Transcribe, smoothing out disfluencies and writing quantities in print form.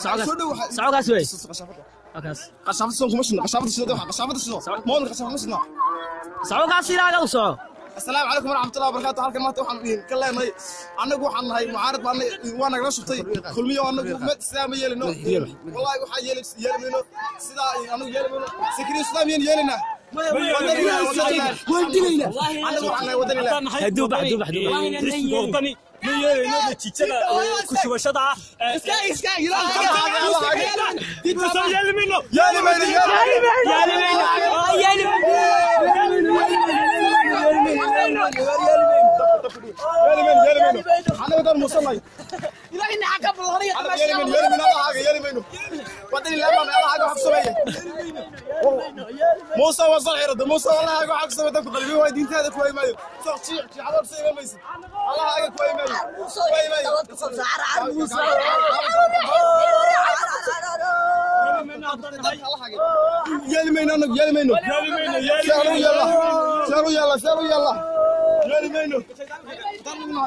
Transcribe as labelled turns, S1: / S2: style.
S1: Socogaas wey. Kaas.
S2: Qashaafada soon kuma shidno, qashaafada shido, qashaafada shido. Mool qashaafada shidno.
S1: Socogaas ilaaga u soco.
S2: Asalaamu calaykum waraxmatullahi wabarakaatu. Halkan maanta waxaan idin ka leenahay, annagu waxaan nahay mucaarad baan, waa nagala shubtay Kulmiyo. Annagu ma sidaa ma yeelino, wallahi waxaa yeeli yeelimayno sidaa, annagu yeelimayno. Sikriyo sidaa miyaan yeelinaa?
S1: Waan dilaynaa.
S2: Annagu waxaan nahay wadani.
S1: Hadduu bax, hadduu bax, hadduu bax.
S3: Xisbiga Wadani ma yeelayno natiijada ku shubashada ah. Soo yeelimayno.
S2: Yeelimayno,
S1: yeelimayno, yeelimayno.
S2: Yeelimayno, yeelimayno. Annagu daan muusanay. Yeelimayno, yeelimayno, allahaaga yeelimayno. Wadani laamaan, allahaaga wax ku sameeye. Muuse waa soo xirada. Muuse, allahaaga wax ku sameeye. Dadku qalbi waay, diintaada ku waay maayo. Soo jiic jiicadoo soo iman maysid. Allahaaga ku waay maayo, waay maayo. Yeelimayno, annagu yeelimayno. Seeru yeella, seeru yeella, seeru yeella. Yeelimayno. Yeelimayno.